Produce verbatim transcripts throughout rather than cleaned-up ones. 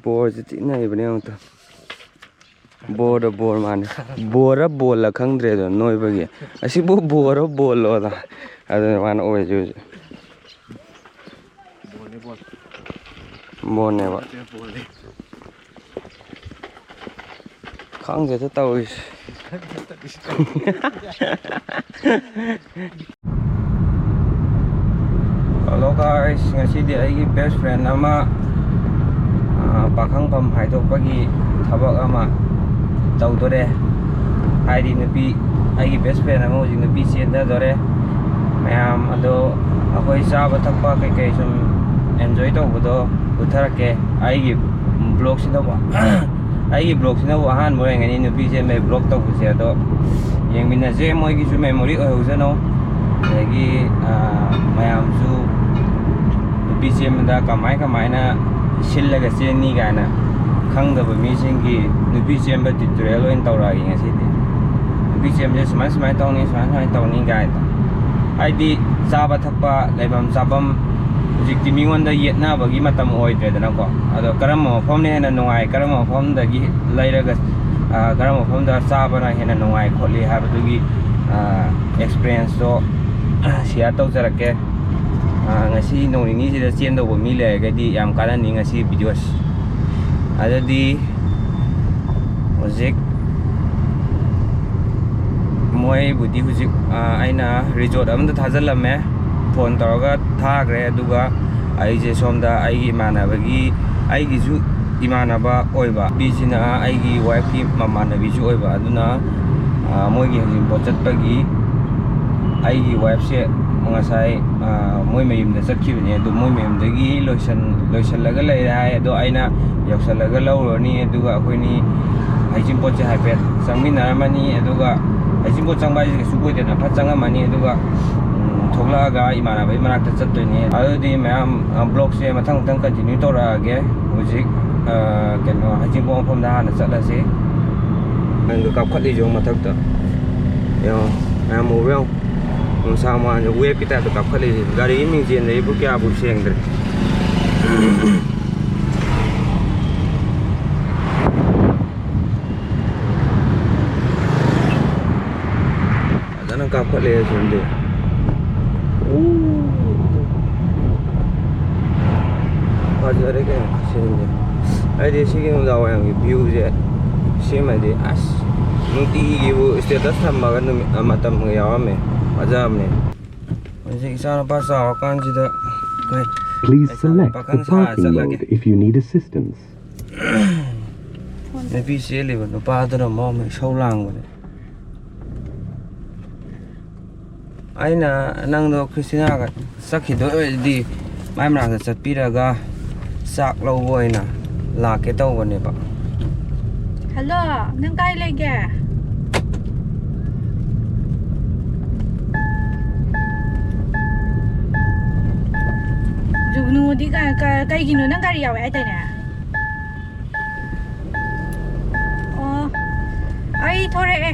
ꯕꯣꯔꯁꯦ ꯊꯤ ꯅꯩꯕꯅꯦ ꯑꯃꯨꯛꯇ꯫ ꯕꯣꯔꯗ ꯕꯣꯔ ꯃꯥꯅꯦ꯫ ꯕꯣꯔ ꯕꯣꯜꯂ ꯈꯪꯗ꯭ꯔꯦꯗꯣ ꯅꯣꯏꯕꯒꯤ꯫ ꯑꯁꯤꯕꯨ ꯕꯣꯔ ꯕꯣꯜꯂꯣꯗ꯫ ꯑꯗꯨꯅ ꯃꯥꯅ ꯑꯣꯏꯔꯤꯁꯦ ꯍꯧꯖꯤꯛ꯫ ꯕꯣꯜꯅꯦꯕ꯫ ꯈꯪꯗꯦꯗ ꯇꯧꯔꯤꯁꯦ꯫ Hello guys, ꯉꯁꯤꯗꯤ ꯑꯩꯒꯤ best friend ꯑꯃ, ꯑ, ꯄꯥꯈꯪꯐꯝ ꯍꯥꯏꯗꯣꯛꯄꯒꯤ ꯊꯕꯛ ꯑꯃ ꯇꯧꯗꯣꯔꯦ꯫ ꯍꯥꯏꯗꯤ ꯅꯨꯄꯤ, ꯑꯩꯒꯤ best friend ꯑꯃ ꯍꯧꯖꯤꯛ ꯅꯨꯄꯤ ꯆꯦꯟꯊꯗꯣꯔꯦ꯫ ꯃꯌꯥꯝ ꯑꯗꯣ ꯑꯩꯈꯣꯏ ꯆꯥꯕ ꯊꯛꯄ ꯀꯩꯀꯩ ꯁꯨꯝ enjoy ꯇꯧꯕꯗꯣ ꯎꯠꯊꯔꯛꯀꯦ꯫ ꯑꯩꯒꯤ vlogꯁꯤꯗꯀꯣ꯫ ꯑꯩꯒꯤ vlogꯁꯤꯅꯕꯨ ꯑꯍꯥꯟꯕ ꯑꯣꯏꯔꯝꯒꯅꯤ ꯅꯨꯄꯤ ꯆꯦꯟꯕꯩ vlog ꯇꯧꯕꯁꯦ꯫ ꯑꯗꯣ ꯌꯦꯡꯃꯤꯟꯅꯁꯦ, ꯃꯣꯏꯒꯤꯁꯨ memory ꯑꯣꯏꯍꯧꯁꯅꯣ꯫ ꯑꯗꯒꯤ, ꯑ, ꯃꯌꯥꯝꯁꯨ ꯅꯨꯄꯤ ꯆꯦꯟꯕꯗ ꯀꯃꯥꯏ ꯀꯃꯥꯏꯅ ꯁꯤꯜꯂꯒ ꯆꯦꯟꯅꯤ ꯀꯥꯏꯅ ꯈꯪꯗꯕ ꯃꯤꯁꯤꯡꯒꯤ ꯅꯨꯄꯤ ꯆꯦꯟꯕ tutorial ꯑꯣꯏꯅ ꯇꯧꯔꯛꯑꯒꯦ ꯉꯁꯤꯗꯤ꯫ ꯅꯨꯄꯤ ꯆꯦꯟꯕꯁꯦ ꯁꯨꯃꯥꯏ ꯁꯨꯃꯥꯏꯅ ꯇꯧꯅꯤ, ꯁꯨꯃꯥꯏ ꯁꯨꯃꯥꯏꯅ ꯇꯧꯅꯤ ꯀꯥꯏꯅ꯫ ꯍꯥꯏꯗꯤ ꯆꯥꯕ ꯊꯛꯄ, ꯂꯩꯐꯝ ꯆꯥꯐꯝ, ꯍꯧꯖꯤꯛꯇꯤ ꯃꯤꯉꯣꯟꯗ ꯌꯦꯠꯅꯕꯒꯤ ꯃꯇꯝ ꯑꯣꯏꯗ꯭ꯔꯦꯗꯅꯀꯣ꯫ ꯑꯗꯣ ꯀꯔꯝꯕ ꯃꯐꯝꯅ ꯍꯦꯟꯅ ꯅꯨꯡꯉꯥꯏ, ꯀꯔꯝꯕ ꯃꯐꯝꯗꯒꯤ ꯂꯩꯔꯒ, ꯑ, ꯀꯔꯝꯕ ꯃꯐꯝꯗ ꯆꯥꯕꯅ ꯍꯦꯟꯅ ꯅꯨꯡꯉꯥꯏ ꯈꯣꯠꯂꯤ ꯍꯥꯏꯕꯗꯨꯒꯤ, ꯑ, experienceꯇꯣ share ꯇꯧꯖꯔꯛꯀꯦ꯫ ꯑ, ꯉꯁꯤ ꯅꯣꯡ ꯅꯤꯅꯤꯁꯤꯗ ꯆꯦꯟꯗꯧꯕ ꯃꯤ ꯂꯩꯔꯒꯗꯤ ꯌꯥꯝ ꯀꯥꯟꯅꯅꯤ ꯉꯁꯤ videoꯁꯤ꯫ ꯑꯗꯨꯗꯤ ꯍꯧꯖꯤꯛ ꯃꯣꯏꯕꯨꯗꯤ ꯍꯧꯖꯤꯛ, ꯑ, ꯑꯩꯅ resort ꯑꯃꯗ ꯊꯥꯖꯤꯜꯂꯝꯃꯦ꯫ Phone ꯇꯧꯔꯒ ꯊꯥꯈ꯭ꯔꯦ꯫ ꯑꯗꯨꯒ ꯑꯩꯁꯦ ꯁꯣꯝꯗ ꯑꯩꯒꯤ ꯏꯃꯥꯟꯅꯕꯒꯤ, ꯑꯩꯒꯤꯁꯨ ꯏꯃꯥꯟꯅꯕ ꯑꯣꯏꯕ, ꯅꯨꯄꯤꯁꯤꯅ ꯑꯩꯒꯤ wifeꯀꯤ ꯃꯃꯥꯟꯅꯕꯤꯁꯨ ꯑꯣꯏꯕ꯫ ꯑꯗꯨꯅ, ꯑ, ꯃꯣꯏꯒꯤ ꯍꯩꯖꯤꯡꯄꯣꯠ ꯆꯠꯄꯒꯤ ꯑꯩꯒꯤ wifeꯁꯦ ꯉꯁꯥꯏ, ꯑ, ꯃꯣꯏ ꯃꯌꯨꯝꯗ ꯆꯠꯈꯤꯕꯅꯦ꯫ ꯑꯗꯨ ꯃꯣꯏ ꯃꯌꯨꯝꯗꯒꯤ ꯂꯣꯏꯁꯟ-, ꯂꯣꯏꯁꯜꯂꯒ ꯂꯩꯔꯦ ꯍꯥꯏ꯫ ꯑꯗꯣ ꯑꯩꯅ ꯌꯧꯁꯜꯂꯒ ꯂꯧꯔꯨꯔꯅꯤ꯫ ꯑꯗꯨꯒ ꯑꯩꯈꯣꯏꯅꯤ ꯍꯩꯖꯤꯡꯄꯣꯠꯁꯦ ꯍꯥꯏꯐꯦꯠ ꯆꯪꯃꯤꯟꯅꯔꯝꯃꯅꯤ꯫ ꯑꯗꯨꯒ ꯍꯩꯖꯤꯡꯄꯣꯠ ꯆꯪꯕ ꯍꯥꯏꯁꯦ ꯀꯩꯁꯨ ꯀꯨꯏꯗꯅ ꯐꯠ ꯆꯪꯉꯝꯃꯅꯤ꯫ ꯑꯗꯨꯒ, ꯎꯝ, ꯊꯣꯛꯂꯛꯑꯒ ꯏꯃꯥꯟꯅꯕꯒꯤ ꯃꯅꯥꯛꯇ ꯆꯠꯇꯣꯏꯅꯦ꯫ ꯑꯗꯨꯗꯤ ꯃꯌꯥꯝ, ꯑ, vlogꯁꯦ ꯃꯊꯪ ꯃꯊꯪ continue ꯇꯧꯔꯛꯑꯒꯦ꯫ ꯍꯧꯖꯤꯛ, ꯑ, ꯀꯩꯅꯣ, ꯍꯩꯖꯤꯡꯄꯣꯠ ꯃꯐꯝꯗ ꯍꯥꯟꯅ ꯆꯠꯂꯁꯤ꯫ ꯅꯪꯗꯣ ꯀꯥꯞꯈꯠꯂꯤꯁꯦ ꯌꯦꯡꯉꯨ ꯃꯊꯛꯇ꯫ ꯌꯦꯡꯉꯣ, ꯃꯌꯥꯝ ꯎꯕ꯭ꯔꯥ ꯌꯦꯡꯉꯣ꯫ ꯅꯨꯡꯁꯥ ꯃꯉꯥꯜꯁꯦ waveꯀꯤ typeꯇ ꯀꯥꯞꯈꯠꯂꯤꯁꯦ꯫ ꯒꯥꯔꯤꯒꯤ ꯃꯤꯡꯖꯦꯜꯗꯒꯤꯕꯨ ꯀꯌꯥꯕꯨ ꯁꯦꯡꯗ꯭ꯔꯦ꯫ ꯆꯠꯂꯦ ꯁꯤꯝꯗꯤ꯫ ꯎ꯫ ꯐꯖꯔꯦ ꯀꯩꯅꯣ ꯁꯤꯝꯗꯤ꯫ ꯑꯩꯗꯤ ꯁꯤꯒꯤ ꯅꯨꯡꯗꯥꯡ ꯋꯥꯏꯔꯝꯒꯤ ꯚ꯭ꯌꯨꯁꯦ ꯁꯤꯃꯗꯤ ꯑꯁ ꯅꯨꯡꯇꯤꯒꯤꯕꯨ status ꯊꯝꯃꯒ ꯅꯨꯃꯤꯠ ꯃꯇꯝꯒ ꯌꯥꯎꯔꯝꯃꯦ꯫ ꯐꯖꯕꯅꯦ꯫ ꯍꯧꯖꯤꯛ ꯏꯆꯥꯅꯨꯄꯥ ꯆꯥꯎꯔꯀꯥꯟꯁꯤꯗ ꯑꯩꯈꯣꯏ Please ꯂꯩꯁꯥꯕꯤ select ꯄꯥꯈꯪ the ꯁꯥꯔ parking ꯆꯠꯂꯒꯦ꯫ Mode if you need assistance. ꯅꯨꯄꯤ ꯆꯦꯜꯂꯤꯕ ꯅꯨꯄꯥꯗꯨꯅ ꯃꯔꯣꯟ ꯑꯃ ꯏꯁꯧ ꯂꯥꯡꯕꯅꯦ꯫ ꯑꯩꯅ ꯅꯪꯗꯣ ꯈ꯭ꯔꯤꯁꯇꯤꯅꯥꯒ ꯆꯠꯈꯤꯗꯣꯏ ꯑꯣꯏꯔꯗꯤ ꯃꯥꯏ ꯃꯅꯥꯛꯇ ꯆꯠꯄꯤꯔꯒ ꯆꯥꯛ ꯂꯧꯕ ꯑꯣꯏꯅ ꯂꯥꯛꯀꯦ ꯇꯧꯕꯅꯦꯕ꯫ ꯍꯜꯂꯣ, ꯅꯪ ꯀꯥꯏ ꯂꯩꯒꯦ? ꯖꯨꯒꯅꯨꯗꯤ ꯀ-, ꯀ-, ꯀꯩꯒꯤꯅꯣ? ꯅꯪ ꯒꯥꯔꯤ ꯌꯥꯎꯋꯦ ꯍꯥꯏꯗꯥꯏꯅꯦ? ꯑꯣ, ꯑꯩ ꯊꯣꯔꯛꯑꯦ꯫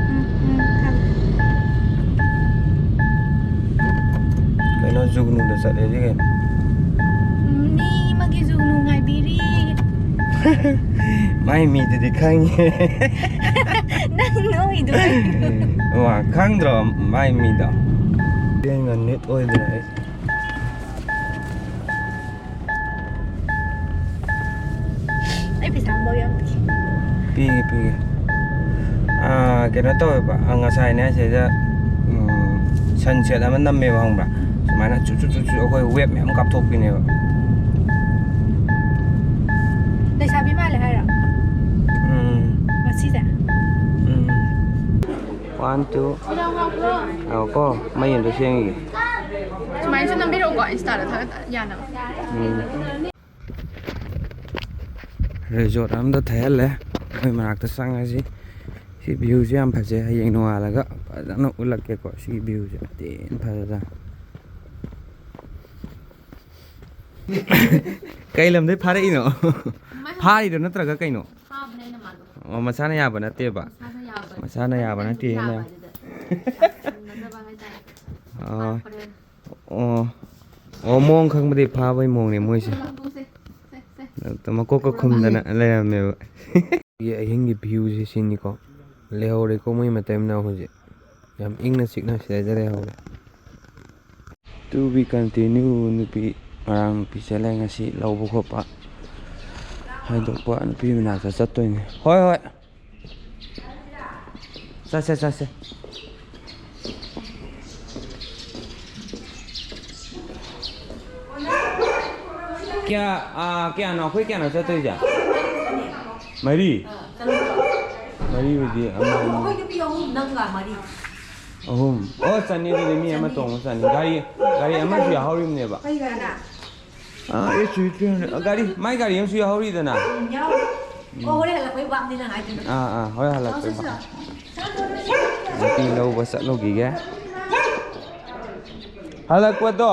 ꯎꯝ, ꯎꯝ, ꯊꯝꯃꯦ꯫ ꯀꯩꯅꯣ ꯖꯨꯒꯅꯨꯗ ꯆꯠꯂꯦꯗꯤ ꯀꯩꯅꯣ? ꯎꯝ, ꯃꯤ ꯑꯃꯒꯤ ꯖꯨꯒꯅꯨ ꯉꯥꯏꯕꯤꯔꯤ꯫ ꯃꯥꯏ ꯃꯤꯗꯨꯗꯤ ꯈꯪꯉꯦ꯫ ꯅꯪ ꯅꯣꯏꯗꯣ ꯀꯩꯅꯣ? ꯋꯥ, ꯈꯪꯗ꯭ꯔꯣ ꯃꯥꯏ ꯃꯤꯗꯣ? ꯕꯦꯡꯅ ꯅꯤꯠ ꯑꯣꯏꯗꯅ ꯑꯩ ꯑꯩ ꯄꯩꯁꯥ ꯑꯃꯐꯥꯎ ꯌꯥꯎꯗꯦ꯫ ꯄꯤꯒꯦ, ꯄꯤꯒꯦ꯫ ꯑꯥ, ꯀꯩꯅꯣ ꯇꯧꯋꯦꯕ, ꯑꯥ, ꯉꯁꯥꯏꯅꯦ ꯁꯤꯗ, ꯎꯝ, sunset ꯑꯃ ꯅꯝꯃꯦꯕ, ꯈꯪꯕ꯭ꯔꯥ? ꯁꯨꯃꯥꯏꯅ ꯆꯨ, ꯆꯨ, ꯆꯨ, ꯆꯨ ꯑꯩꯈꯣꯏ wave ꯃꯌꯥꯝ ꯀꯥꯞꯊꯣꯛꯄꯤꯅꯦꯕ꯫ ꯂꯩꯁꯥꯕꯤ ꯃꯥꯜꯂꯦ ꯍꯥꯏꯔꯣ? ꯎꯝ꯫ ꯉꯁꯤꯁꯦ? ꯎꯝ꯫ One, two꯫ ꯉꯥꯏꯈꯣꯀꯣ, ꯃꯩ ꯑꯝꯇ ꯁꯦꯝꯈꯤꯒꯦ꯫ ꯁꯨꯃꯥꯏꯅꯁꯨ ꯅꯝꯕꯤꯔꯛꯎꯀꯣ, Insta-ꯗ ꯊꯥꯒꯠ ꯌꯥꯅꯕ꯫ ꯎꯝ꯫ Resort ꯑꯝꯗ ꯊꯩꯍꯜꯂꯦ꯫ ꯃꯣꯏ ꯃꯅꯥꯛꯇ ꯆꯪꯉꯁꯤ꯫ ꯁꯤ view-ꯁꯦ ꯌꯥꯝ ꯐꯖꯩ꯫ ꯍꯌꯦꯡ ꯅꯣꯡꯉꯥꯜꯂꯒ ꯐꯖꯅ ꯎꯠꯂꯛꯀꯦꯀꯣ꯫ ꯁꯤꯒꯤ view-ꯁꯦ ꯊꯤꯅ ꯐꯖꯖꯥꯠꯅꯤ꯫ ꯀꯩ ꯂꯝꯗꯩ ꯐꯥꯔꯛꯏꯅꯣ? ꯐꯥꯔꯤꯔꯣ ꯅꯠꯇ꯭ꯔꯒ ꯀꯩꯅꯣ? ꯐꯥꯕꯅꯦ ꯑꯩꯅ ꯃꯥꯗꯣ꯫ ꯑꯣ, ꯃꯁꯥꯅ ꯌꯥꯕ ꯅꯠꯇꯦꯕ? ꯃꯁꯥꯅ ꯌꯥꯕ ꯃꯁꯥꯅ ꯌꯥꯕ ꯅꯠꯇꯦ, ꯌꯥꯕ ꯅꯪ꯫ ꯑꯗꯨꯗ ꯇꯝꯅꯖꯕ ꯍꯥꯏꯇꯥꯔꯦ꯫ ꯑꯣ꯫ ꯍꯣꯔꯦꯟ꯫ ꯑꯣ꯫ ꯑꯣ, ꯃꯑꯣꯡ ꯈꯪꯕꯗꯤ ꯐꯥꯕꯩ ꯃꯑꯣꯡꯅꯦ ꯃꯣꯏꯁꯦ꯫ ꯁꯦ, ꯁꯦ, ꯁꯦ꯫ ꯃꯀꯣꯛꯀ ꯈꯨꯝꯗꯅ ꯂꯩꯔꯝꯃꯦꯕ꯫ ꯑꯍꯤꯡꯒꯤ view-ꯁꯦ ꯁꯤꯅꯤꯀꯣ꯫ ꯂꯩꯍꯧꯔꯦꯀꯣ ꯃꯣꯏ ꯃꯇꯩ ꯃꯅꯥꯎ ꯍꯧꯖꯤꯛ꯫ ꯌꯥꯝ ꯏꯪꯅ ꯆꯤꯛꯅ ꯁꯤꯗꯩꯗ ꯂꯩꯍꯧꯔꯦ꯫ To be continue꯫ ꯅꯨꯄꯤ, ꯉꯔꯥꯡ ꯅꯨꯄꯤ ꯆꯠꯂꯦ, ꯉꯁꯤ ꯂꯧꯕ ꯈꯣꯠꯄ ꯍꯥꯏꯗꯣꯛꯄ ꯅꯨꯄꯤ ꯃꯅꯥꯛꯇ ꯆꯠꯇꯣꯏꯅꯦ꯫ ꯍꯣꯏ, ꯍꯣꯏ꯫ ꯆꯠꯁꯦ, ꯆꯠꯁꯦ꯫ ꯀꯌꯥ, ꯑꯥ, ꯀꯌꯥꯅꯣ? ꯑꯩꯈꯣꯏ ꯀꯌꯥꯅꯣ ꯆꯠꯇꯣꯏꯁꯦ? ꯃꯔꯤ? ꯃꯔꯤ ꯑꯣꯏꯗꯤ ꯑꯃ, ꯑꯅꯤ꯫ ꯑꯩꯈꯣꯏ ꯅꯨꯄꯤ ꯑꯍꯨꯝ, ꯅꯪꯒ ꯃꯔꯤ꯫ ꯑꯍꯨꯝ꯫ ꯑꯣ, ꯆꯅꯤ ꯑꯗꯨꯗꯤ, ꯃꯤ ꯑꯃ ꯆꯅꯤ꯫ ꯇꯣꯡꯕ ꯆꯅꯤ꯫ ꯒꯥꯔꯤ, ꯒꯥꯔꯤ ꯑꯃꯁꯨ ꯌꯥꯍꯧꯔꯤꯕꯅꯦꯕ꯫ ꯀꯩ ꯒꯥꯔꯤꯅ? ꯑꯥ, ꯑꯦꯁ ꯌꯨ ꯊ꯭ꯔꯤ ꯍꯟꯗ꯭ꯔꯦꯠ꯫ ꯒꯥꯔꯤ, ꯃꯥꯏ ꯒꯥꯔꯤ ꯑꯃꯁꯨ ꯌꯥꯍꯧꯔꯤꯗꯅ꯫ ꯎꯝ, ꯌꯥꯎꯔꯤ꯫ ꯑꯣ, ꯍꯣꯔꯦꯟ ꯍꯜꯂꯛꯄꯩ ꯚꯥꯞꯅꯤ ꯅꯪ ꯍꯥꯏꯗꯨꯅ꯫ ꯑꯥ, ꯑꯥ, ꯍꯣꯔꯦꯟ ꯍꯜꯂꯛꯄꯩ ꯚꯥꯞ꯫ ꯅꯨꯄꯤ ꯂꯧꯕ ꯆꯠꯂꯨꯈꯤꯒꯦ꯫ ꯍꯜꯂꯛꯄꯗꯣ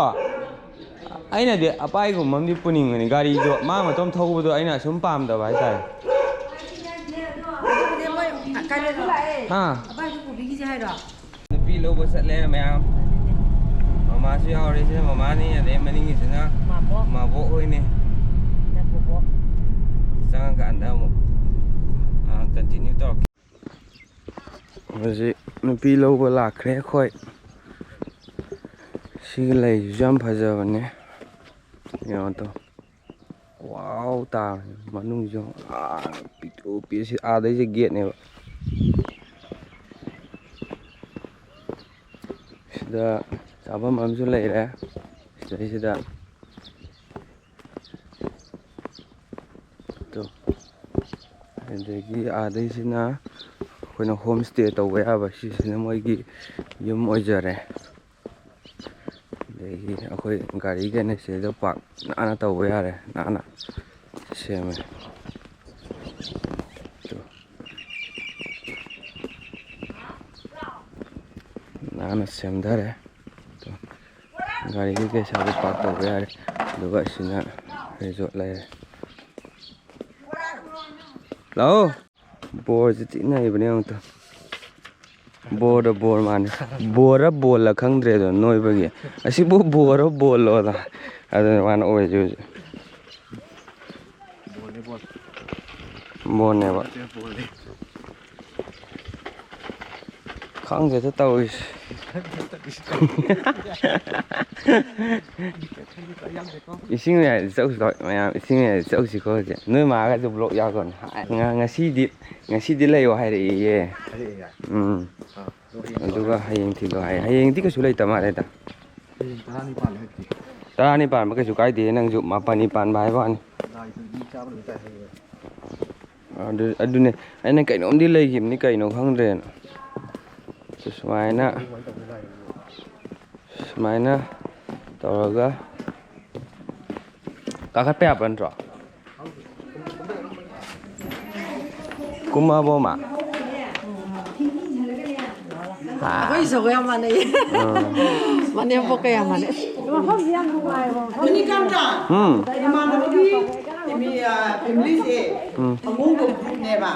ꯑꯩꯅꯗꯤ ꯑꯄꯥꯏꯒꯨꯝꯕ ꯑꯃꯗꯤ ꯄꯨꯅꯤꯡꯕꯅꯤ꯫ ꯒꯥꯔꯤꯗꯣ ꯃꯥ ꯃꯇꯣꯝ ꯊꯧꯕꯗꯣ ꯑꯩꯅ ꯁꯨꯝ ꯄꯥꯝꯗꯕ ꯍꯥꯏꯇꯥꯔꯦ꯫ ꯑꯗꯨꯕꯨꯗꯤ ꯃꯣꯏ ꯀꯩꯅꯣꯗꯣ ꯂꯥꯛꯑꯦ꯫ ꯑꯥ꯫ ꯑꯄꯥꯏꯗꯣ ꯄꯨꯕꯤꯈꯤꯁꯦ ꯍꯥꯏꯔꯣ? ꯅꯨꯄꯤ ꯂꯧꯕ ꯆꯠꯂꯦ ꯃꯌꯥꯝ꯫ ꯑꯗꯨꯅꯦ꯫ ꯃꯃꯥꯁꯨ ꯌꯥꯎꯔꯦ꯫ ꯁꯤꯅ ꯃꯃꯥꯅꯤ, ꯑꯗꯩ ꯃꯅꯤꯡꯒꯤꯁꯤꯅ ꯃꯥꯕꯣꯛ꯫ ꯃꯥꯕꯣꯛ ꯍꯣꯏꯅꯤ꯫ ꯅ ꯕꯣꯕꯣꯛ꯫ ꯆꯪꯉꯀꯥꯟꯗ ꯑꯃꯨꯛ, ꯑꯥ, continue ꯇꯧꯔꯛꯀꯦ꯫ ꯍꯧꯖꯤꯛ ꯅꯨꯄꯤ ꯂꯧꯕ ꯂꯥꯛꯈ꯭ꯔꯦ ꯑꯩꯈꯣꯏ꯫ ꯁꯤꯒꯤ ꯂꯩꯁꯤꯁꯨ ꯌꯥꯝ ꯐꯖꯕꯅꯦ꯫ ꯌꯦꯡꯉꯣ ꯇꯨ꯫ ꯋꯥꯎ ꯇꯥꯕꯅꯦ ꯃꯅꯨꯡꯁꯨ꯫ ꯑꯥ, ꯄꯤꯛꯇ꯭ꯔꯨ ꯄꯤꯛꯑꯦ꯫ ꯁꯤ ꯑꯥꯗꯩꯁꯦ ꯒꯦꯠꯅꯦꯕ꯫ ꯁꯤꯗ ꯆꯥꯐꯝ ꯑꯃꯁꯨ ꯂꯩꯔꯦ꯫ ꯁꯤꯗꯩꯁꯤꯗ ꯇꯨ꯫ ꯑꯗꯒꯤ ꯑꯥꯗꯩꯁꯤꯅ ꯑꯩꯈꯣꯏꯅ home stay ꯇꯧꯕ ꯌꯥꯕ, ꯁꯤꯁꯤꯅ ꯃꯣꯏꯒꯤ ꯌꯨꯝ ꯑꯣꯏꯖꯔꯦ꯫ ꯑꯗꯒꯤ ꯑꯩꯈꯣꯏ ꯒꯥꯔꯤ ꯀꯩꯅꯣ ꯁꯤꯗ park ꯅꯥꯟꯅ ꯇꯧꯕ ꯌꯥꯔꯦ, ꯅꯥꯟꯅ ꯁꯦꯝꯃꯦ꯫ ꯇꯨ꯫ ꯅꯥꯟꯅ ꯁꯦꯝꯊꯔꯦ꯫ ꯇꯨ꯫ ꯒꯥꯔꯤ ꯀꯩꯀꯩ ꯁ꯭ꯋꯥꯏꯗ park ꯇꯧꯕ ꯌꯥꯔꯦ꯫ ꯑꯗꯨꯒ ꯑꯁꯤꯅ resort ꯂꯩꯔꯦ꯫ ꯂꯥꯛꯑꯣ꯫ ꯕꯣꯔꯁꯦ ꯊꯤ ꯅꯩꯕꯅꯦ ꯑꯃꯨꯛꯇ꯫ ꯕꯣꯔꯗ ꯕꯣꯔ ꯃꯥꯅꯦ꯫ ꯕꯣꯔꯔ ꯕꯣꯜꯂ ꯈꯪꯗ꯭ꯔꯦꯗꯣ ꯅꯣꯏꯕꯒꯤ꯫ ꯑꯁꯤꯕꯨ ꯕꯣꯔꯔ ꯕꯣꯜꯂꯣꯗ꯫ ꯑꯗꯨꯅ ꯃꯥꯅ ꯑꯣꯏꯔꯤꯁꯦ ꯍꯧꯖꯤꯛ꯫ ꯕꯣꯜꯅꯦꯕ꯫ ꯅꯠꯇꯦ, ꯕꯣꯜꯅꯦ꯫ ꯈꯪꯗꯦꯗ ꯇꯧꯔꯤꯁꯦ꯫ ꯏꯁꯤꯡ ꯃꯌꯥꯏꯗ ꯆꯧꯁꯤꯀꯣ ꯃꯌꯥꯝ, ꯏꯁꯤꯡ ꯃꯌꯥꯏꯗ ꯆꯧꯁꯤꯀꯣ ꯍꯧꯖꯤꯛ꯫ ꯅꯣꯏ ꯃꯥꯒꯁꯨ ꯕ꯭ꯂꯣꯛ ꯌꯥꯎꯈ꯭ꯔꯕꯅꯤ꯫ ꯉ-, ꯉꯁꯤꯗꯤ, ꯉꯁꯤꯗꯤ ꯂꯩꯌꯣ ꯍꯥꯏꯔꯛꯏꯌꯦ꯫ ꯎꯝ꯫ ꯑꯗꯨꯒ ꯍꯌꯦꯡ ꯊꯤꯜꯂꯣ ꯍꯥꯏ꯫ ꯍꯌꯦꯡꯗꯤ ꯀꯩꯁꯨ ꯂꯩꯇ ꯃꯥꯜꯂꯦꯗ꯫ ꯍꯌꯦꯡ ꯇꯔꯥꯅꯤꯄꯥꯟ ꯅꯠꯇꯦ꯫ ꯇꯔꯥꯅꯤ ꯄꯥꯟꯕ ꯀꯩꯁꯨ ꯀꯥꯏꯗꯦ, ꯅꯪꯁꯨ ꯃꯥꯄꯟꯅꯤ ꯄꯥꯟꯕ ꯍꯥꯏꯕ ꯋꯥꯅꯤ꯫ ꯂꯥꯏꯗꯨꯗꯤ ꯆꯥꯕ ꯂꯣꯏ ꯇꯥꯏ ꯍꯥꯏꯌꯦ꯫ ꯑꯗꯨ, ꯑꯗꯨꯅꯦ, ꯑꯩꯅ ꯀꯩꯅꯣꯝꯗꯤ ꯂꯩꯈꯤꯕꯅꯤ, ꯀꯩꯅꯣ ꯈꯪꯗ꯭ꯔꯦꯅ꯫ ꯁꯨꯃꯥꯏꯅ, ꯑꯗꯨꯃꯥꯏꯅ ꯇꯧꯕ ꯂꯥꯏ꯫ ꯁꯨꯃꯥꯏꯅ ꯇꯧꯔꯒ ꯀꯥꯈꯠꯄ ꯌꯥꯕ ꯅꯠꯇ꯭ꯔꯣ? ꯀꯨꯝꯃꯕꯣ, ꯃꯥ? ꯑꯩꯈꯣꯏ ꯁꯒ ꯌꯥꯝ ꯃꯥꯟꯅꯩꯌꯦ꯫ ꯎꯝ꯫ ꯃꯅꯦꯝꯄꯣꯛꯀ ꯌꯥꯝ ꯃꯥꯟꯅꯩ꯫ ꯃꯐꯝꯁꯤ ꯌꯥꯝ ꯅꯨꯡꯉꯥꯏꯕ ꯃꯐꯝ꯫ ꯎꯝ꯫ ꯏꯃꯥꯟꯅꯕꯒꯤ ꯐꯦꯃꯤ-, ꯑ, ꯐꯦꯃꯤꯂꯤꯁꯦ ꯎꯝ꯫ ꯑꯉꯧꯕ ꯒ꯭ꯔꯨꯞꯅꯦꯕ꯫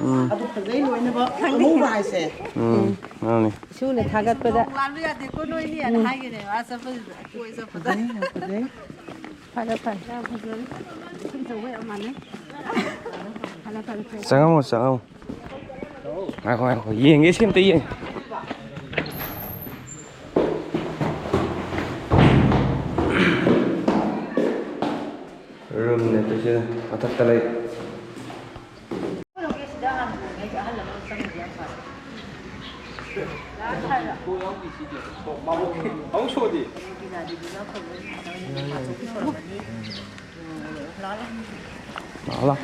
ꯎꯝ꯫ ꯑꯗꯨ ꯐꯖꯩ ꯂꯣꯏꯅꯃꯛ꯫ ꯑꯉꯧꯕ ꯍꯥꯏꯁꯦ꯫ ꯎꯝ, ꯃꯥꯅꯤ꯫ ꯏꯁꯨꯅ ꯊꯥꯒꯠꯄꯗ꯫ ꯅꯣꯡ ꯂꯥꯟꯕ ꯌꯥꯗꯦꯀꯣ ꯅꯣꯏꯅꯤ ꯑꯅ ꯎꯝ꯫ ꯍꯥꯏꯒꯅꯦꯕ, ꯑꯥ ꯆꯠꯄꯗꯨꯗ, ꯀꯣꯏ ꯆꯠꯄꯗ꯫ ꯐꯖꯩ, ꯐꯖꯩ꯫ ꯐꯔꯦ, ꯐꯔꯦ꯫ ꯌꯥꯝ ꯐꯖꯔꯦ꯫ ꯏꯁꯤꯡ ꯑꯆꯧꯕ ꯌꯥꯝ ꯃꯥꯟꯅꯩ꯫ ꯐꯔꯦ, ꯐꯔꯦ, ꯐꯔꯦ꯫ ꯆꯪꯉꯝꯃꯣ, ꯆꯪꯉꯝꯃꯣ꯫ ꯉꯥꯏꯈꯣ, ꯉꯥꯏꯈꯣ꯫ ꯌꯦꯡꯒꯦ, ꯁꯤ ꯑꯝꯇ ꯌꯦꯡ-, ꯔꯨꯝꯅꯦ ꯇꯨꯁꯦ, ꯃꯊꯛꯇ ꯂꯩ꯫ ꯂꯥꯛꯑꯣ, ꯂꯥꯛꯑꯣ꯫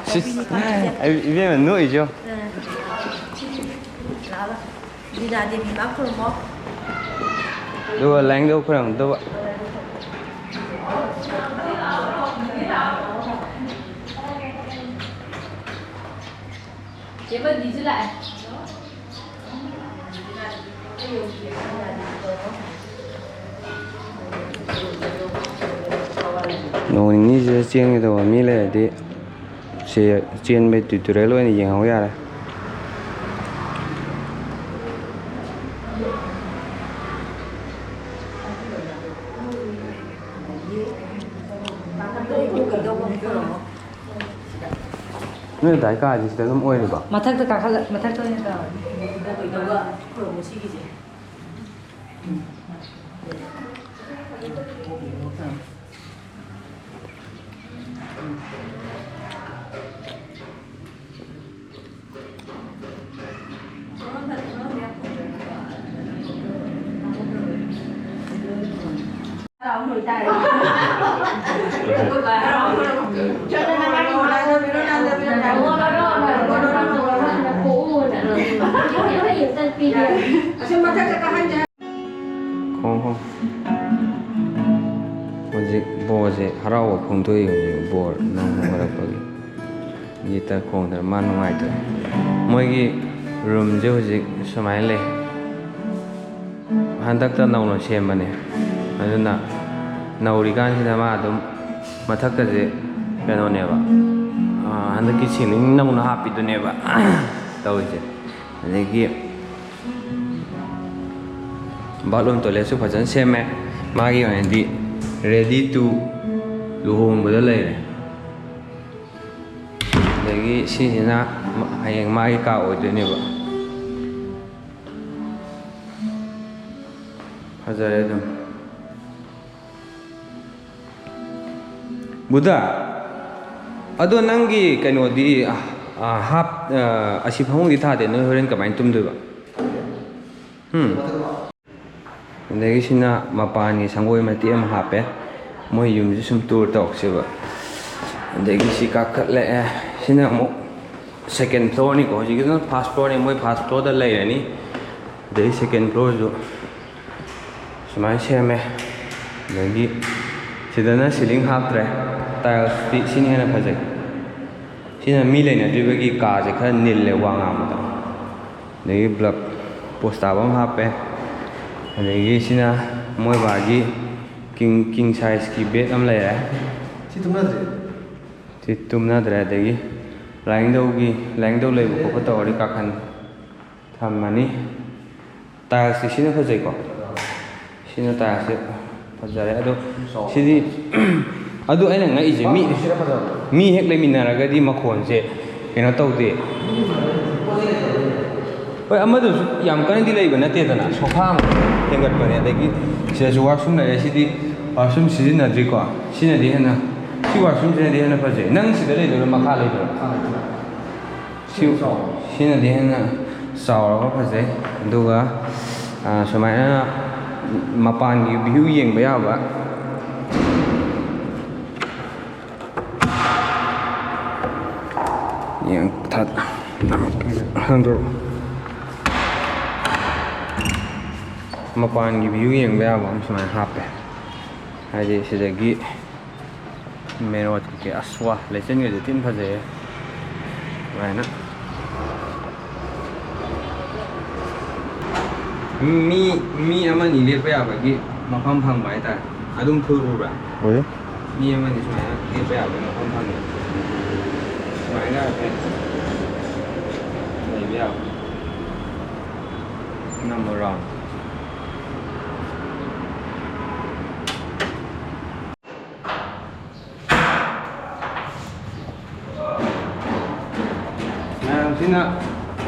ꯁꯤꯁ, ꯑꯩ ꯏꯕꯦꯝꯃ ꯅꯣꯛꯏꯁꯦ ꯌꯦꯡꯉꯣ꯫ ꯕꯤꯗ꯭ꯌꯥ ꯗꯦꯕꯤ ꯃꯥ ꯈꯨꯔꯨꯝꯃꯣ꯫ ꯑꯗꯨꯒ ꯂꯥꯏꯅꯤꯡꯊꯧ ꯈꯣꯏꯔꯝꯗꯧꯕ꯫ ꯆꯦ ꯕꯟꯗꯤꯁꯨ ꯂꯥꯛꯑꯦ꯫ ꯅꯣꯡ ꯅꯤꯅꯤꯁꯤꯗ ꯆꯦꯟꯒꯗꯧꯕ ꯃꯤ ꯂꯩꯔꯗꯤ ꯁꯤ ꯆꯦꯟꯕꯩ tutorial ꯑꯣꯏꯅ ꯌꯦꯡꯍꯧ ꯌꯥꯔꯦ꯫ ꯅꯣꯏ ꯑꯗꯥꯏ ꯀꯥꯁꯦ ꯁꯤꯗ ꯑꯗꯨꯝ ꯑꯣꯏꯔꯤꯕꯣ? ꯃꯊꯛꯇ ꯀꯥꯈꯠꯂ-, ꯃꯊꯛꯇ ꯑꯣꯏꯅ ꯇꯧꯔꯅꯤ꯫ ꯄꯨꯔꯛꯑꯣ ꯁꯤꯒꯤꯁꯦ꯫ ꯈꯣꯡ ꯈꯣꯡ꯫ ꯍꯧꯖꯤꯛ ꯕꯣꯔꯁꯦ ꯍꯔꯥꯎꯕ ꯐꯣꯡꯗꯣꯛꯏ, ꯍꯧꯖꯤꯛ ꯕꯣꯔ ꯅꯪ ꯍꯧꯒꯠꯂꯛꯄꯒꯤ꯫ ꯒꯤꯇꯔ ꯈꯣꯡꯗꯅ ꯃꯥ ꯅꯨꯡꯉꯥꯏꯇ꯭ꯔꯦ꯫ ꯃꯣꯏꯒꯤ ꯔꯨꯝꯁꯦ ꯍꯧꯖꯤꯛ ꯁꯨꯃꯥꯏꯅ ꯂꯩ꯫ ꯍꯟꯗꯛꯇ ꯅꯧꯅ ꯁꯦꯝꯕꯅꯦ꯫ ꯑꯗꯨꯅ ꯅꯧꯔꯤꯀꯥꯟꯁꯤꯗ ꯃꯥ ꯑꯗꯨꯝ ꯃꯊꯛꯀꯁꯦ ꯀꯩꯅꯣꯅꯦꯕ, ꯑꯥ, ꯍꯟꯗꯛꯀꯤ ꯁꯤꯂꯤꯡ ꯅꯧꯅ ꯍꯥꯞꯄꯤꯗꯨꯅꯦꯕ ꯇꯧꯔꯤꯁꯦ꯫ ꯑꯗꯒꯤ ꯕꯥꯠꯔꯨꯝ ꯇꯣꯏꯂꯦꯠꯁꯨ ꯐꯖꯅ ꯁꯦꯝꯃꯦ꯫ ꯃꯥꯒꯤ ꯑꯣꯏꯅꯗꯤ ready to ꯂꯨꯍꯣꯡꯕꯗ ꯂꯩꯔꯦ꯫ ꯑꯗꯒꯤ ꯁꯤꯁꯤꯅ ꯍꯌꯦꯡ ꯃꯥꯒꯤ ꯀꯥ ꯑꯣꯏꯗꯣꯏꯅꯦꯕ꯫ ꯐꯖꯔꯦ ꯑꯗꯨꯝ꯫ ꯕꯨꯙ, ꯑꯗꯣ ꯅꯪꯒꯤ ꯀꯩꯅꯣꯗꯤ, ꯑ, ꯍꯥꯞ-, ꯑ, ꯑꯁꯤ ꯐꯃꯨꯡꯗꯤ ꯊꯥꯗꯦ, ꯅꯣꯏ ꯍꯣꯔꯦꯟ ꯀꯃꯥꯏꯅ ꯇꯨꯝꯗꯣꯏꯕ? ꯎꯝ꯫ ꯑꯗꯒꯤ ꯁꯤꯅ ꯃꯄꯥꯟꯒꯤ ꯁꯪꯒꯣꯏ ꯃꯇꯦꯛ ꯑꯃ ꯍꯥꯞꯄꯦ꯫ ꯃꯣꯏ ꯌꯨꯝꯁꯤ ꯁꯨꯝ tour ꯇꯧꯔꯛꯁꯦꯕ꯫ ꯑꯗꯒꯤ ꯁꯤ ꯀꯥꯈꯠꯂꯛꯑꯦ꯫ ꯁꯤꯅ ꯑꯃꯨꯛ second floorꯅꯤꯀꯣ꯫ ꯍꯧꯖꯤꯛꯀꯤꯗꯨꯅ first floorꯅꯤ꯫ ꯃꯣꯏ first floorꯗ ꯂꯩꯔꯅꯤ꯫ ꯑꯗꯩ second floorꯁꯨ ꯁꯨꯃꯥꯏꯅ ꯁꯦꯝꯃꯦ꯫ ꯑꯗꯒꯤ ꯁꯤꯗꯅ ceiling ꯍꯥꯞꯇ꯭ꯔꯦ꯫ Tilesꯇꯤ ꯁꯤꯅ ꯍꯦꯟꯅ ꯐꯖꯩ꯫ ꯁꯤꯅ ꯃꯤ ꯂꯩꯅꯗ꯭ꯔꯤꯕꯒꯤ ꯀꯥꯁꯦ ꯈꯔ ꯅꯤꯜꯂꯦ ꯋꯥ ꯉꯥꯡꯕꯗ꯫ ꯑꯗꯒꯤ bulb post ꯊꯥꯕ ꯑꯃ ꯍꯥꯞꯄꯦ꯫ ꯑꯗꯒꯤ ꯁꯤꯅ ꯃꯣꯏ ꯕꯥꯒꯤ king, king sizeꯀꯤ bed ꯑꯃ ꯂꯩꯔꯦ꯫ ꯁꯤ ꯇꯨꯝꯅꯗ꯭ꯔꯤ? ꯁꯤ ꯇꯨꯝꯅꯗ꯭ꯔꯦ꯫ ꯑꯗꯒꯤ ꯂꯥꯏꯅꯤꯡꯊꯧꯒꯤ, ꯂꯥꯏꯅꯤꯡꯊꯧ ꯂꯩꯕ ꯈꯣꯠꯄ ꯇꯧꯔꯗꯤ ꯀꯥꯈꯟ ꯊꯝꯃꯅꯤ꯫ Tilesꯇꯤ ꯁꯤꯅ ꯐꯖꯩꯀꯣ? ꯁꯤꯅ tilesꯁꯦ ꯐꯖꯔꯦ꯫ ꯑꯗꯣ ꯁꯤꯗꯤ, ꯑꯗꯨ ꯑꯩꯅ ꯉꯛꯏꯁꯦ, ꯃꯤ, ꯁꯤꯅ ꯐꯖꯕ꯫ ꯃꯤ ꯍꯦꯛ ꯂꯩꯃꯤꯟꯅꯔꯒꯗꯤ ꯃꯈꯣꯟꯁꯦ ꯀꯩꯅꯣ ꯇꯧꯗꯦ꯫ ꯍꯣꯏ, ꯑꯃꯗꯨꯁꯨ ꯌꯥꯝ ꯀꯟꯅꯗꯤ ꯂꯩꯕ ꯅꯠꯇꯦꯗꯅ, ꯁꯣꯐꯥ ꯑꯃ ꯍꯦꯟꯒꯠꯄꯅꯦ꯫ ꯑꯗꯒꯤ ꯁꯤꯗꯁꯨ ꯋꯥꯁꯔꯨꯝ ꯂꯩꯔꯦ꯫ ꯁꯤꯗꯤ ꯋꯥꯁꯔꯨꯝ ꯁꯤꯖꯤꯟꯅꯗ꯭ꯔꯤꯀꯣ꯫ ꯁꯤꯅꯗꯤ ꯍꯦꯟꯅ, ꯁꯤ ꯋꯥꯁꯔꯨꯝꯁꯤꯅꯗꯤ ꯍꯦꯟꯅ ꯐꯖꯩ꯫ ꯅꯪ ꯁꯤꯗ ꯂꯩꯗꯣꯏꯔꯣ, ꯃꯈꯥ ꯂꯩꯗꯣꯏꯔꯣ? ꯁꯤ, ꯁꯤꯅꯗꯤ ꯍꯦꯟꯅ ꯆꯥꯎꯔꯒ ꯐꯖꯩ꯫ ꯑꯗꯨꯒ, ꯑ, ꯁꯨꯃꯥꯏꯅ ꯃꯄꯥꯟꯒꯤ view ꯌꯦꯡꯕ ꯌꯥꯕ꯫ ꯌꯦꯡ-, ꯊꯥ-, ꯍꯥꯡꯗꯣꯔꯛꯑꯣ꯫ ꯃꯄꯥꯟꯒꯤ view ꯌꯦꯡꯕ ꯌꯥꯕ ꯑꯃ ꯁꯨꯃꯥꯏꯅ ꯍꯥꯞꯄꯦ꯫ ꯍꯥꯏꯗꯤ ꯁꯤꯗꯒꯤ main road ꯀꯩꯀꯩ꯫ ꯑꯁ, ꯋꯥ, ꯂꯩꯆꯤꯟꯒꯁꯦ ꯊꯤꯅ ꯐꯖꯩꯌꯦ꯫ ꯁꯨꯃꯥꯏꯅ ꯃꯤ, ꯃꯤ ꯑꯃꯅꯤ ꯂꯦꯞꯄ ꯌꯥꯕꯒꯤ ꯃꯐꯝ ꯐꯪꯕ ꯍꯥꯏꯇꯥꯔꯦ꯫ ꯑꯗꯨꯝ full ꯎꯕ꯭ꯔꯥ? ꯎꯏ꯫ ꯃꯤ ꯑꯃꯅꯤ ꯁꯨꯃꯥꯏꯅ ꯂꯦꯞꯄ ꯌꯥꯕꯒꯤ ꯃꯐꯝ ꯐꯪꯉꯦ꯫ ꯁꯨꯃꯥꯏꯅ ꯍꯥꯏꯐꯦꯠ ꯂꯩꯕ ꯌꯥꯕ꯫ ꯅꯝꯃꯣ round꯫ ꯃꯌꯥꯝꯁꯤꯅ,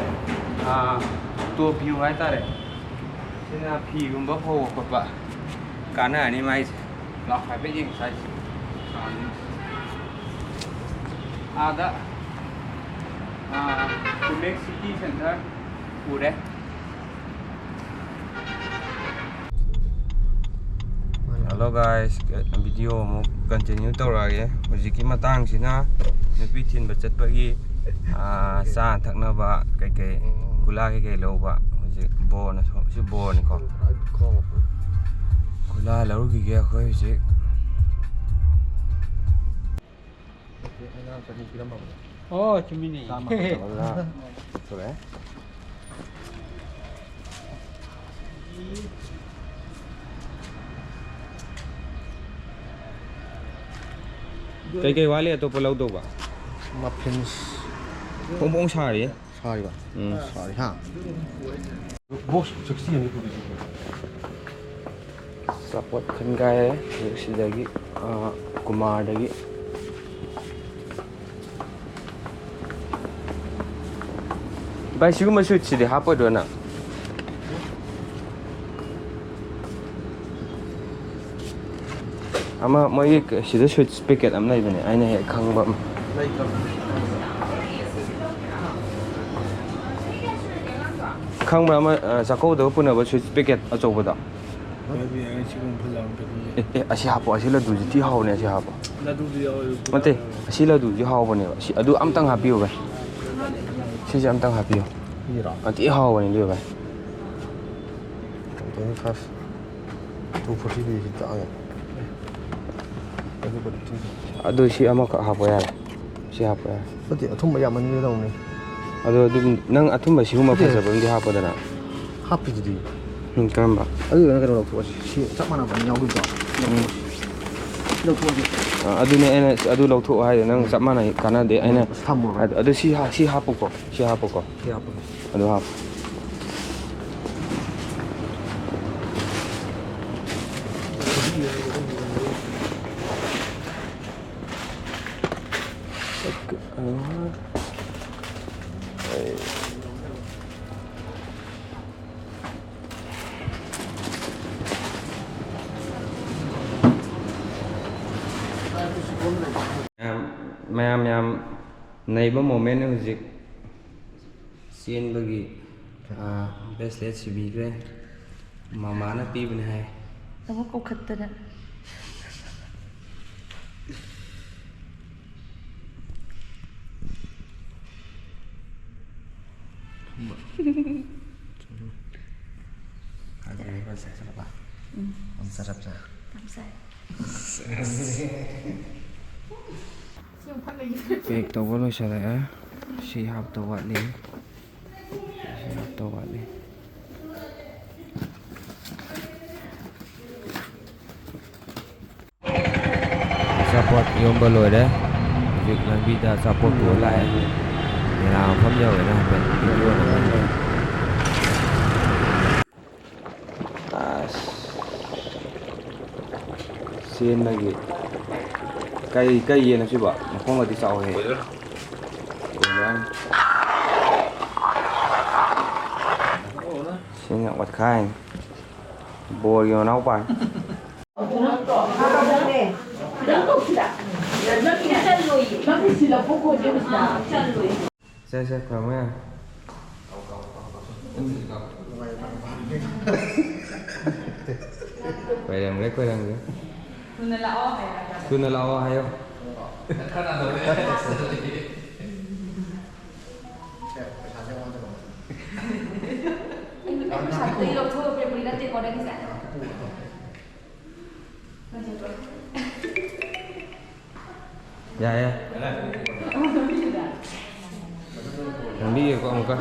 ꯑꯥ, top view ꯍꯥꯏꯇꯥꯔꯦ꯫ ꯁꯤꯅ ꯐꯤꯒꯨꯝꯕ ꯐꯧꯕ ꯈꯣꯠꯄ ꯀꯥꯟꯅꯔꯅꯤ ꯃꯥꯏꯁꯦ꯫ ꯂꯥꯎ ꯍꯥꯏꯐꯦꯠ ꯌꯦꯡꯁꯤ ꯍꯥꯏꯁꯦ꯫ ꯑꯥꯗ, ꯑꯥ, Kumek City Center ꯎꯔꯦ꯫ Hello guys, video ꯑꯃꯨꯛ continue ꯇꯧꯔꯛꯑꯒꯦ꯫ ꯍꯧꯖꯤꯛꯀꯤ ꯃꯇꯥꯡꯁꯤꯅ ꯅꯨꯄꯤ ꯊꯤꯟꯕ ꯆꯠꯄꯒꯤ, ꯑꯥ, ꯆꯥꯅ ꯊꯛꯅꯕ ꯀꯩꯀꯩ, ꯒꯨꯂꯥ ꯀꯩꯀꯩ ꯂꯧꯕ꯫ ꯍꯧꯖꯤꯛ ꯕꯣꯔꯅ ꯁꯣ-, ꯁꯤ ꯕꯣꯔꯅꯤꯀꯣ꯫ ꯒꯨꯂꯥ ꯂꯧꯔꯨꯈꯤꯒꯦ ꯑꯩꯈꯣꯏ ꯍꯧꯖꯤꯛ꯫ ꯑꯣ, ꯆꯨꯝꯃꯤꯅꯦ꯫ ꯆꯥꯝꯃ ꯈꯛꯇ ꯂꯧꯔꯒ ꯊꯣꯛꯂꯛꯑꯦ꯫ ꯀꯩꯀꯩ ꯋꯥꯠꯂꯤ ꯑꯇꯣꯞꯄ ꯂꯧꯗꯧꯕ? Muffins꯫ ꯐꯣꯡ ꯐꯣꯡ ꯁꯥꯔꯤ꯫ ꯁꯥꯔꯤꯕ? ꯎꯝ꯫ ꯁꯥꯔꯤ, ꯍꯥ? Box sixty ꯑꯅꯤ ꯄꯨꯔꯛꯏꯁꯦ꯫ ꯑꯆꯥꯄꯣꯠ ꯈꯟꯒꯥꯏꯔꯦ ꯍꯧꯖꯤꯛ ꯁꯤꯗꯒꯤ, ꯑ, ꯀꯨꯃꯥꯔꯗꯒꯤ꯫ ꯚꯥꯏ, ꯁꯤꯒꯨꯝꯕ ꯁ꯭ꯋꯤꯠꯁꯤꯗꯤ ꯍꯥꯞꯄꯣꯏꯗ꯭ꯔꯣ ꯅꯪ? ꯑꯃ ꯃꯣꯏꯒꯤ ꯀ-, ꯁꯤꯗ ꯁ꯭ꯋꯤꯠꯁ ꯄꯦꯀꯦꯠ ꯑꯃ ꯂꯩꯕꯅꯦ, ꯑꯩꯅ ꯍꯦꯛ ꯈꯪꯕ ꯑꯃ꯫ ꯂꯩꯇ꯭ꯔꯕ? ꯈꯪꯕ꯭ꯔꯥ? ꯑꯃ, ꯑ, ꯆꯥꯛꯀꯧꯕꯗꯒ ꯄꯨꯅꯕ ꯁ꯭ꯋꯤꯠꯁ ꯄꯦꯀꯦꯠ ꯑꯆꯧꯕꯗꯣ? ꯍꯣꯏ, ꯑꯗꯨꯗꯤ ꯌꯥꯏ, ꯁꯤꯒꯨꯝꯕ ꯐꯖꯕ ꯑꯝꯇ ꯈꯟꯒꯦ꯫ ꯑꯦ, ꯑꯦ, ꯑꯁꯤ ꯍꯥꯞꯄꯣ, ꯑꯁꯤ ꯂꯗꯨꯁꯤ ꯊꯤ ꯍꯥꯎꯕꯅꯦ, ꯑꯁꯤ ꯍꯥꯞꯄꯣ꯫ ꯂꯗꯨꯗꯤ ꯌꯥꯎꯔꯣꯏ, ꯅꯠꯇꯦ, ꯑꯁꯤ ꯂꯗꯨꯁꯤ ꯍꯥꯎꯕꯅꯦꯕ꯫ ꯁꯤ, ꯑꯗꯨ ꯑꯝꯇꯪ ꯍꯥꯞꯄꯤꯌꯨ, ꯚꯥꯏ꯫ ꯁꯤꯁꯦ ꯑꯝꯇꯪ ꯍꯥꯞꯄꯤꯌꯨ꯫ ꯁꯤꯔꯣ? ꯑ, ꯊꯤ ꯍꯥꯎꯕꯅꯦ ꯑꯗꯨ, ꯚꯥꯏ꯫ Twenty five. ꯇꯨ ꯐꯣꯔꯇꯤꯗꯤ ꯁꯤ ꯇꯥꯛꯑꯒꯦ꯫ ꯑꯗꯨꯕꯨꯗꯤ ꯊꯤꯡ-, ꯑꯗꯨ ꯁꯤ ꯑꯃꯈꯛ ꯍꯥꯞꯄꯣ ꯌꯥꯔꯦ꯫ ꯁꯤ ꯍꯥꯞꯄꯣ ꯌꯥꯔꯦ꯫ ꯅꯠꯇꯦ, ꯑꯊꯨꯝꯕ ꯌꯥꯝꯃꯟꯒꯗꯧꯅꯦ꯫ ꯑꯗꯣ ꯑꯗꯨꯝ ꯅꯪ ꯑꯊꯨꯝꯕ ꯁꯤꯒꯨꯝꯕ ꯅꯠꯇꯦ꯫ ꯐꯖꯕ ꯑꯃꯗꯤ ꯍꯥꯞꯄꯣꯗꯅ꯫ ꯍꯥꯞꯄꯤꯗꯨꯗꯤ꯫ ꯎꯝ, ꯀꯔꯝꯕ? ꯑꯗꯨꯗꯨꯅ ꯀꯩꯅꯣ ꯂꯧꯊꯣꯛꯑꯁꯤ꯫ ꯁꯤ ꯆꯞ ꯃꯥꯟꯅꯕ ꯑꯅꯤ ꯌꯥꯎꯈꯤꯕꯗꯣ꯫ ꯎꯝ꯫ ꯂꯧꯊꯣꯛꯑꯁꯤ꯫ ꯑ, ꯑꯗꯨꯅꯦ ꯑꯩꯅ ꯑꯗꯨ ꯂꯧꯊꯣꯛꯑꯣ ꯍꯥꯏꯗꯣ, ꯅꯪ ꯆꯞ ꯃꯥꯟꯅꯩ, ꯀꯥꯟꯅꯗꯦ꯫ ꯑꯩꯅ ꯊꯝꯃꯣ, ꯚꯥꯏ꯫ ꯑꯗꯨ, ꯑꯗꯨ ꯁꯤ ꯍꯥ-, ꯁꯤ ꯍꯥꯞꯄꯨꯀꯣ꯫ ꯁꯤ ꯍꯥꯞꯄꯨꯀꯣ꯫ ꯁꯤ ꯍꯥꯞꯄꯣ꯫ ꯑꯗꯨ ꯍꯥꯞꯄꯣ꯫ ꯃꯌꯥꯝ, ꯃꯌꯥꯝ ꯌꯥꯝ ꯅꯩꯕ moment ꯅꯦ ꯍꯧꯖꯤꯛ꯫ ꯆꯦꯟꯕꯒꯤ, ꯑꯥ, bracelet ꯁꯤꯕꯤꯈ꯭ꯔꯦ꯫ ꯃꯃꯥꯅ ꯄꯤꯕꯅꯦ ꯍꯥꯏ꯫ ꯑꯃꯨꯛ ꯀꯧꯈꯠꯇꯅ꯫ ꯐꯖꯔꯦ, ꯐꯖꯔꯦ, ꯆꯠꯂꯕ? ꯎꯝ꯫ ꯐꯖꯔꯕ꯭ꯔꯥ? ꯌꯥꯝ ꯐꯖꯔꯦ꯫ Pack ꯇꯧꯕ ꯂꯣꯏꯁꯤꯜꯂꯛꯑꯦ꯫ ꯁꯤ ꯍꯥꯞꯇꯧ ꯋꯥꯠꯂꯤ꯫ ꯁꯤ ꯍꯥꯞꯇꯧ ꯋꯥꯠꯂꯤ꯫ ꯑꯆꯥꯄꯣꯠ ꯌꯣꯝꯕ ꯂꯣꯏꯔꯦ꯫ ꯍꯧꯖꯤꯛ ꯂꯝꯕꯤꯗ ꯑꯆꯥꯄꯣꯠ ꯄꯨꯔ ꯂꯥꯛꯑꯦ꯫ ꯃꯦꯂꯥ ꯃꯐꯝ ꯌꯧꯔꯦꯅ ꯍꯥꯏꯐꯦꯠ video ꯅꯝꯍꯟꯒꯦ꯫ ꯑꯁ꯫ ꯆꯦꯟꯕꯒꯤ꯫ ꯀꯩ, ꯀꯩ ꯌꯦꯟꯅꯣ ꯁꯤꯕꯣ? ꯃꯈꯣꯡꯒꯗꯤ ꯆꯥꯎꯋꯦ꯫ Boiler꯫ ꯁꯤꯅ ꯑꯣꯠꯈꯥꯏ꯫ ꯕꯣꯔꯒꯤ ꯃꯅꯥꯎꯄꯥꯅꯤ꯫ ꯁꯦ, ꯁꯦ, ꯈꯨꯔꯨꯝꯃꯣ ꯌꯥꯔꯦ꯫ ꯈꯣꯏꯔꯝꯒꯦ, ꯈꯣꯏꯔꯝꯒꯦ꯫ ꯊꯨꯅ ꯂꯥꯛꯑꯣ ꯍꯥꯏꯌꯣ꯫ ꯊꯨꯅ ꯂꯥꯛꯑꯣ ꯍꯥꯏꯌꯣ꯫ ꯑꯩ ꯄꯩꯁꯥ ꯑꯇꯩ ꯂꯧꯊꯣꯛꯑ ꯄꯤꯔꯛꯄꯗꯤ ꯅꯠꯇꯦꯀꯣ ꯅꯪꯒꯤꯁꯦ? ꯌꯥꯏ, ꯌꯥꯏ꯫ ꯅꯝꯕꯤꯒꯦꯀꯣ ꯑꯃꯨꯛꯀ꯫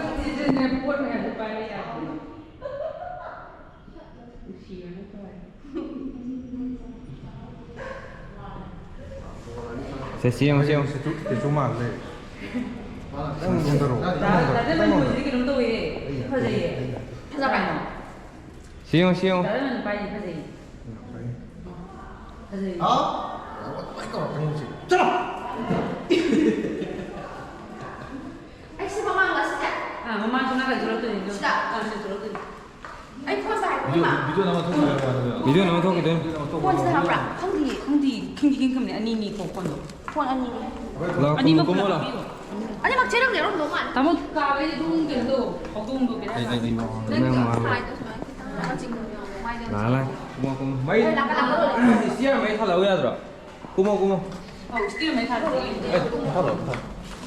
ꯁꯦ, ꯁꯤ ꯌꯦꯡꯉꯨ, ꯁꯤ ꯌꯦꯡꯉꯨ꯫ ꯁꯤꯁꯨ, ꯁꯤꯁꯨ ꯃꯥꯜꯂꯦ꯫ ꯅꯪ ꯅꯣꯟꯊꯔꯛꯑꯣ꯫ ꯅꯪ ꯅꯣꯟꯊꯔꯛꯑꯣ꯫ ꯅꯪ ꯅꯣꯟꯊꯔꯛꯑꯣ꯫ ꯀꯩꯅꯣꯝ ꯇꯧꯋꯦ꯫ ꯐꯖꯩꯌꯦ꯫ ꯐꯖꯕ꯭ꯔꯥ ꯍꯥꯏꯅꯣ? ꯁꯤ ꯌꯦꯡꯉꯨ, ꯁꯤ ꯌꯦꯡꯉꯨ꯫ ꯗꯥ ꯔꯦꯃꯟ ꯄꯥꯏꯁꯦ ꯐꯖꯩꯌꯦ꯫ ꯐꯖꯩꯌꯦ꯫ ꯍꯥ? ꯑꯗꯨꯃꯥꯏꯅ ꯇꯧꯔꯛꯀꯅꯤ ꯍꯧꯖꯤꯛ꯫ ꯆꯠꯂꯣ! ꯑꯩ ꯁꯤ ꯃꯃꯥꯡ ꯑꯁꯤꯗ? ꯑꯥ, ꯃꯃꯥꯡꯁꯨ ꯅꯥꯀꯟ ꯊꯣꯛꯂꯛꯇꯣꯏꯅꯦ, ꯑꯗꯨ꯫ ꯁꯤꯗ? ꯑꯥ, ꯁꯤꯗ ꯊꯣꯛꯂꯛꯇꯣꯏꯅꯦ꯫ ꯑꯩ ꯐꯣꯟ ꯄꯥꯏꯕ ꯚꯤꯗꯤꯑꯣ, ꯃꯃꯥꯡ꯫ ꯚꯤꯗꯤꯑꯣ ꯅꯝꯃ ꯊꯣꯛꯈꯤꯗꯣꯏꯅꯦ꯫ ꯚꯤꯗꯤꯑꯣ ꯅꯝꯃ ꯊꯣꯛꯈꯤꯗꯣꯏꯅꯦ꯫ ꯐꯣꯟꯁꯤꯗ ꯍꯥꯞꯄ꯭ꯔꯥ? ꯈꯪꯗꯤꯌꯦ, ꯈꯪꯗꯤꯌꯦ꯫ ꯈꯤꯡꯗꯤ ꯈꯤꯡꯈꯤꯕꯅꯦ, ꯑꯅꯤꯅꯤꯀꯣ ꯐꯣꯟꯗꯣ꯫ ꯐꯣꯟ ꯑꯅꯤꯅꯦ꯫ ꯂꯥꯎ, ꯑꯅꯤꯃꯛ ꯀꯨꯝꯃꯣ, ꯀꯨꯝꯃꯣ, ꯂꯥꯎ꯫ ꯍꯥꯞꯄꯤꯌꯣ꯫ ꯑꯅꯤꯃꯛ ꯆꯦꯔꯪꯗ ꯌꯥꯎꯔꯝꯗꯧ ꯃꯥꯜꯂꯦ꯫ ꯇꯥꯃꯣ ꯀꯥꯕꯩꯗꯤ ꯑꯗꯨꯝ ꯀꯩꯅꯣꯗꯣ, ꯍꯧꯗꯣꯡꯗꯣ ꯕꯦꯔꯥ ꯑꯩ, ꯑꯩ, ꯑꯩ, ꯀꯥꯕꯅꯤ꯫ ꯅꯪ ꯅꯪ ꯀꯩꯅꯣ ꯃꯥꯡꯉꯣ꯫ ꯍꯥꯏꯗꯣ ꯁꯨꯃꯥꯏꯅ ꯈꯤꯇꯪ ꯃꯆꯤꯡ ꯌꯥꯎꯋꯦ꯫ ꯃꯥꯏꯗ ꯂꯥꯛꯑꯣ, ꯂꯥꯛꯑꯣ, ꯂꯥꯛꯑꯣ꯫ ꯃꯩ, ꯏꯁꯇꯤꯌꯔ ꯃꯩ ꯊꯥꯜꯂꯛꯎ ꯌꯥꯗ꯭ꯔꯣ? ꯀꯨꯝꯃꯣ, ꯀꯨꯝꯃꯣ꯫ ꯑꯧ, ꯏꯁꯇꯤꯌꯔ ꯃꯩ ꯊꯥꯜꯂꯛꯑꯣ꯫ ꯑꯦ, ꯊꯥꯜꯂꯛꯑꯣ, ꯊꯥꯜꯂꯛꯑꯣ꯫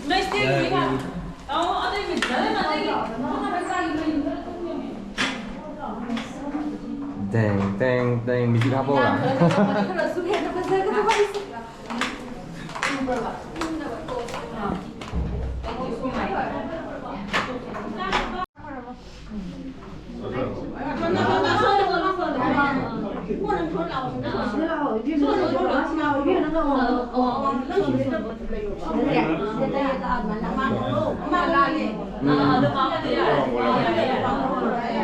ꯅꯣꯏ ꯏꯁꯇꯤꯌꯔ ꯃꯩ ꯊꯥꯜꯂꯛꯑꯣ꯫ ꯑꯧ, ꯑꯇꯩ ꯃꯩ ꯊꯥꯜꯂꯛꯑꯣ, ꯑꯇꯩ ꯃꯩ ꯊꯥꯜꯂꯛꯑꯣ꯫ ꯇꯦꯡ, ꯇꯦꯡ, ꯇꯦꯡ, ꯃ꯭ꯌꯨꯖꯤꯛ ꯍꯥꯞꯄꯛꯎꯔꯥ? ꯈꯔꯁꯨ ꯍꯦꯟꯅ ꯐꯖꯒꯗꯕ ꯑꯩꯁꯦ꯫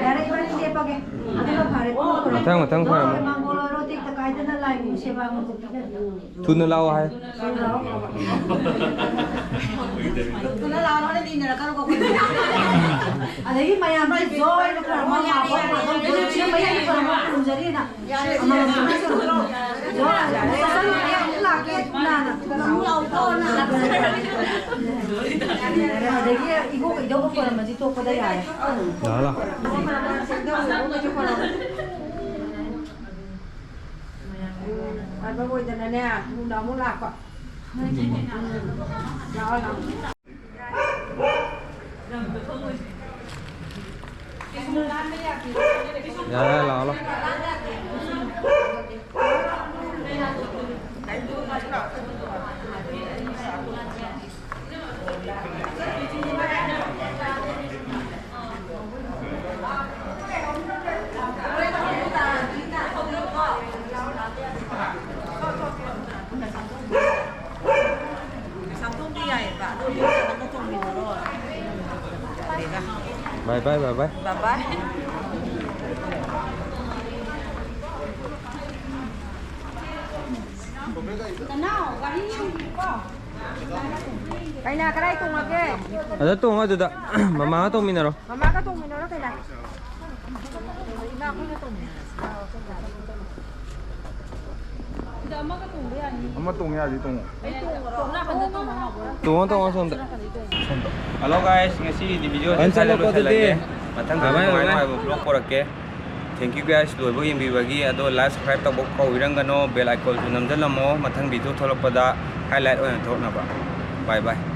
ꯌꯥꯔꯦ, ꯏꯕꯥꯅꯤ ꯂꯦꯞꯄꯒꯦ꯫ ꯑꯗꯨꯅ ꯐꯔꯦ꯫ ꯃꯊꯪ, ꯃꯊꯪ ꯈꯣꯏꯔꯝꯃꯣ꯫ ꯃꯥꯡꯒꯣꯜ ꯑꯣꯏꯔꯣ, ꯇꯦꯛꯇ ꯀꯥꯏꯗꯅ ꯂꯥꯏꯕꯨ ꯁꯦꯕꯥ ꯃꯊꯛꯇ꯫ ꯊꯨꯅ ꯂꯥꯛꯑꯣ ꯍꯥꯏ꯫ ꯊꯨꯅ ꯂꯥꯛꯑꯣ, ꯍꯣꯔꯦꯟ ꯏꯟꯅꯔꯛꯀꯅꯨꯀꯣ ꯑꯩꯈꯣꯏ꯫ ꯑꯗꯒꯤ ꯃꯌꯥꯝꯁꯦ ꯖꯣꯏꯅ ꯈꯣꯏꯔꯝꯃꯣ, ꯃꯥꯕꯣꯛ ꯃꯥꯕꯣꯛ ꯖꯣꯏ ꯃꯌꯥꯝ ꯈꯣꯏꯔꯝꯃꯣ, ꯈꯨꯔꯨꯝꯖꯔꯤꯅ꯫ ꯑꯃꯃꯝ ꯖꯣꯏ, ꯖꯣꯏ ꯑꯃꯨꯛ ꯂꯥꯛꯀꯦ, ꯅꯥꯅ꯫ ꯑꯗꯒꯤ ꯏꯕꯣꯛ ꯏꯙꯧꯒ ꯈꯣꯏꯔꯝꯃꯁꯤ ꯇꯣꯛꯄꯗ ꯌꯥꯔꯦ꯫ ꯂꯥꯛꯑꯣ, ꯂꯥꯛꯑꯣ꯫ ꯍꯥꯏꯕ ꯑꯣꯏꯗꯅꯅꯦ, ꯊꯨꯅ ꯑꯃꯨꯛ ꯂꯥꯛꯄ꯫ ꯎꯝ꯫ ꯂꯥꯛꯑꯣ, ꯂꯥꯛꯑꯣ꯫ ꯌꯥꯔꯦ, ꯂꯥꯛꯑꯣ, ꯂꯥꯛꯑꯣ꯫ Bye bye, bye bye. Bye bye. ꯀꯩꯅꯥ ꯀꯗꯥꯏ ꯇꯣꯡꯉꯒꯦ? ꯑꯗ ꯇꯣꯡꯉꯣ, ꯑꯗꯨꯗ꯫ ꯃꯃꯥꯒ ꯇꯣꯡꯃꯤꯟꯅꯔꯣ꯫ ꯃꯃꯥꯒ ꯇꯣꯡꯃꯤꯟꯅꯔꯣ ꯀꯩꯅꯥ꯫ ꯏꯃꯥ ꯑꯩꯈꯣꯏꯒ ꯇꯣꯡꯃꯤꯟꯅꯔꯁꯤ꯫ ꯑꯃ ꯇꯣꯡ ꯌꯥꯔꯗꯤ ꯇꯣꯡꯉꯣ꯫ ꯇꯣꯡꯉꯣ, ꯇꯣꯡꯉꯣ, ꯁꯣꯝꯗ꯫ ꯁꯣꯝꯗ꯫ Hello guys, ꯉꯁꯤꯒꯤꯗꯤ video ꯁꯤ ꯁ꯭ꯋꯥꯏꯗ ꯂꯣꯏꯁꯤꯜꯂꯒꯦ꯫ ꯃꯊꯪꯗ bye bye, ꯅꯨꯡꯉꯥꯏ bye bye꯫ ꯅꯨꯡꯉꯥꯏꯕ vlog ꯄꯨꯔꯛꯀꯦ꯫ Thank you guys, ꯂꯣꯏꯕ ꯌꯦꯡꯕꯤꯕꯒꯤ꯫ ꯑꯗꯣ like, subscribe ꯇꯧꯕ ꯀꯥꯎꯕꯤꯔꯝꯒꯅꯣ, bell icon ꯁꯨ ꯅꯝꯖꯜꯂꯝꯃꯣ, ꯃꯊꯪ video ꯊꯣꯛꯂꯛꯄꯗ highlight ꯑꯣꯏꯅ ꯊꯣꯛꯅꯕ꯫ Bye bye꯫